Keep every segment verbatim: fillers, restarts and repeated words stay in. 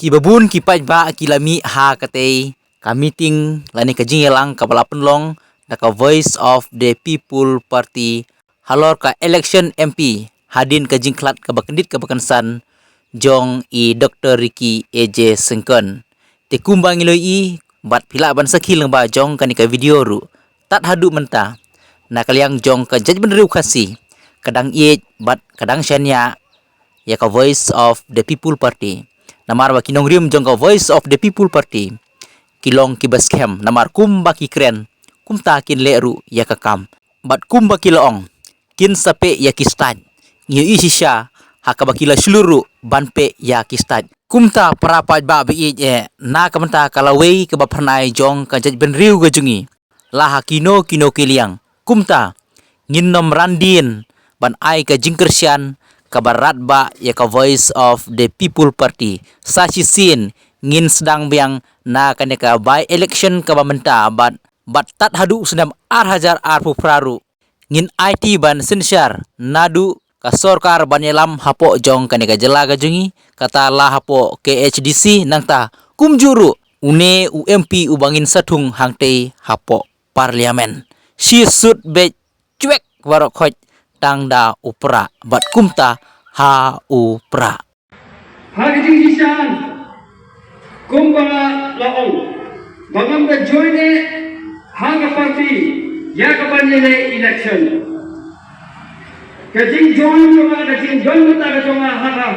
Kiba bun ki paidbah ki la mih ha katei ka meeting lane ka jingïalang kaba la pynlong da ka Voice of the People Party halor ka election M P hadien ka jingkhlad kaba kyndit kaba kynsan jong i Doctor Ricky A J Syngkon. Te kumba ngi la ïohi bad phi lah ban sakhi lyngba jong kane ka video ruh, tad haduh mynta na ka liang jong ka jaitbynriew Khasi ka dang ïeit bad ka dang shaniah ïa ka Voice of the People Party. Namar ba ki nongrim jong ka Voice of the People Party ki long kiba skhem, namar kumba ki kren kumta kin leh ruh ïa ka kam. Bad kumba ki la ong, kin sa peh ïa ki state. Ngi ïohi shisha ha kaba ki la shlur ruh ban peh ïa ki state. Kumta para paidbah ba ïeit, eh, na ka bynta ka lawei kaba phyrnai jong ka jaitbynriew ka jong ngi, la ha kino kino ki liang. Kumta ngin nym ran dien ban ai ka jingkyrshan kaba radbah ïa ka Voice of the People Party. Sa shisien ngin sdang biang na kane ka by election kaba mynta bad, bad tad haduh u snem ar hajar arphew phra ruh ngin aiti ban synshar naduh ka sorkar ban ïalam hapoh jong kane ka jylla ka jong ngi, kata la hapoh K H D C, nangta kumjuh ruh une u M P uba ngin sa thung hangtei hapoh Parliament. Shi sut beit chwek baroh khoit tang da u prah bad kumta ha u prah. Ha ka jingshisha kumba la ong, ba ngam da join eh ha ka party ïa ka ban ïaleh election. Ka jingjoin jong nga, ka jingdon bynta ka jong nga ha ka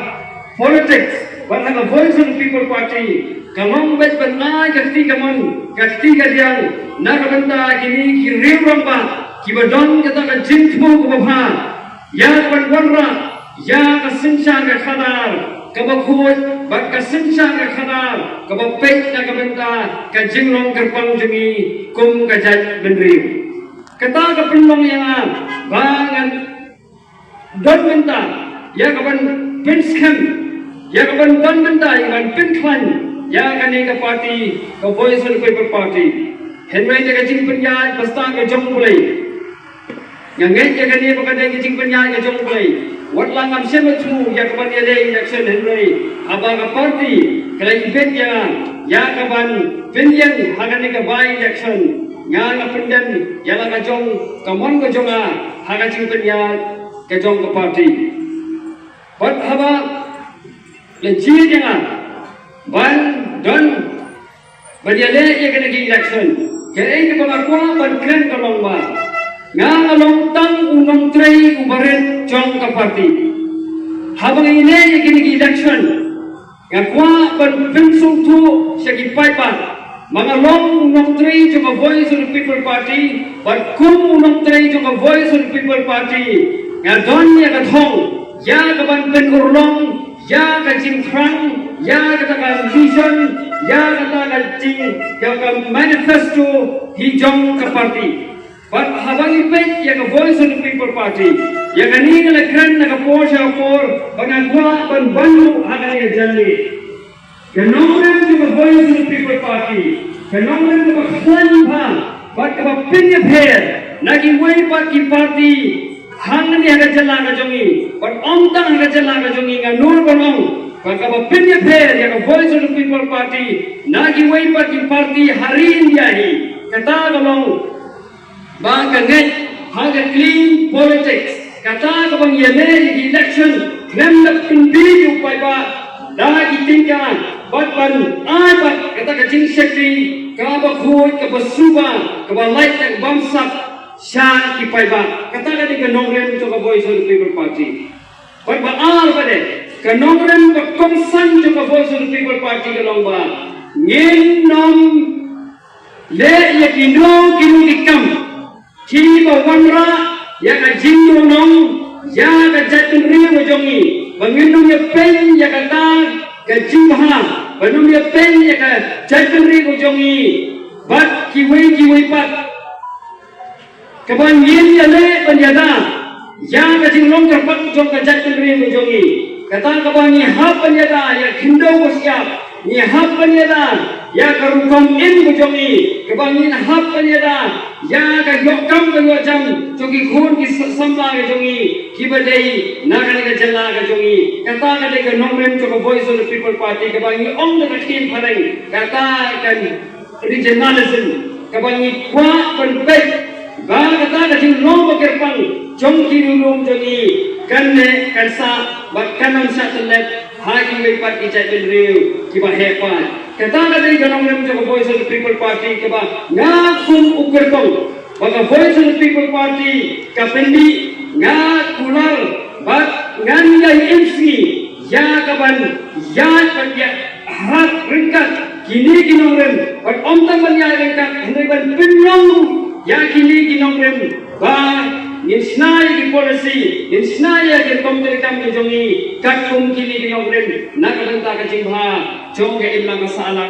politics bad ha ka Voice of the People Party ka long beit ban ai ka kti kamon ka kti kadiang na ka bynta kine ki riew rangbah kiba don kata ka jingthmu kaba bha ïa ka ban wanrah ïa ka synshar ka khadar kaba khuid bad ka synshar ka khadar kaba peit na ka bynta ka jinglong kyrpang jong ngi kum ka jaitbynriew. Kata ka pynlong ïa nga ba ngan don bynta ïa ka ban pynskhem, ïa ka ban don bynta ïa ka ban pynkhlaiñ ïa kane ka party, ka Voice of the People Party. Hynrei da ka jingpynïaid bastad ka jong U Blei, nga ngeit ïa kane ba ka dei ka jingpynïaid ka jong U Blei. Wat la ngam shym la thmu ïa ka ban ïaleh election, hynrei haba ka party ka la ibit ïa nga ïa ka ban pynïeng ha kane ka by election, nga nga pyndem ïa la ka jong ka mon ka jong nga ha ka jingpynïaid ka jong ka party. Bad haba la jied ïa nga ban don ban ïaleh ïa kane ka election, kaei kaba nga kwah ban kren ka long ba nga nga long tang u nongtrei uba rit jong ka party. Haba nga ïaleh ïa kane ka election, nga kwah ban pynsngewthuh sha ki paidbah ba nga long u nongtrei jong ka Voice of the People Party, bad kum u nongtrei jong ka Voice of the People Party nga don ïa ka thong ïa ka ban pynurlong ïa ka jingthrang, ïa kata ka vision, ïa kata ka jing, ïa ka manifesto hi jong ka party. Bad haba ngi peit ïa ka Voice of the People Party, ïa kane nga la kren na ka por sha ka por ba nga kwah ban wan ruh ha kane ka jingïaleh. Ka nongrim jong ka Voice of the People Party, ka nongrim kaba khlaiñ bha bad kaba pynïapher na kiwei pat ki party hangne ha ka jylla ka jong ngi, bad ym tang ha ka jylla ka jong ngi, nga nud ban ong ba kaba pynïapher ïa ka Voice of the People Party na kiwei pat ki party ha ri India hi, kata ka long ba ka ngeit ha ka clean politics, kata ka ban ïaleh election khlem da pynbiej u paidbah da ki tyngka, bad ban ai bad kata ka jingshakri kaba khuid, kaba suba, kaba lait, kaba bamsap sha ki paidbah. Kata ka dei ka nongrim jong ka Voice of the People Party. Bad ba ar ba dei ka nongrim ba kongsan jong ka Voice of the People Party ka long ba ngin nym leh ïa kino kino ki kam kiba wanrah ïa ka jingduhnong ïa ka jaitbynriew ka jong ngi, ba ngin nym ïa pyn ïa kata ka jingbha, ba nym ïa pyn ïa ka jaitbynriew ka jong ngi bad kiwei kiwei pat. Kaba ngin ïaleh ban ïada ïa ka jinglong kyrpang jong ka jaitbynriew ka jong ngi. Kata kaba ngi hap ban ïada ïa ka khyndew ka shyiap, ngi hap ban ïada ïa ka rukom im ka jong ngi. Kaba ngin hap ban ïada ïa ka ïoh kam ka ïoh jam jong ki khun ki sa-, samla ka jong ngi. kiba dei na kane ka jylla ka jong ngi. Kata ka dei ka nongrim jong ka Voice of the People Party kaba ngi ong da ka ktien phareng, kata ka regionalism kaba ngi kwah ban peit ba kata ka jinglong ba kyrpang jong ki riewlum jong ngi kan neh kan sah bad kan ym shah tyllep ha kiwei pat ki jaitbynriew kiba heh pat. Kata ka dei ka nongrim jong ka Voice of the People Party kaba nga kum u kyrtong ba ka Voice of the People Party ka pyni, nga kular bad ngan ïai imsngi ïa ka ban ïaid bad ïa hap ryngkat kine ki nongrim bad ym tang ban ïaid ryngkat hynrei ban pynlong ïa kine ki nongrim ba ngin shna ïa ki policy, ngin shna ïa ki rukom treikam ki jong ngi katkum kine ki nongrim na ka bynta ka jingbha jong ka imlang ka sahlang.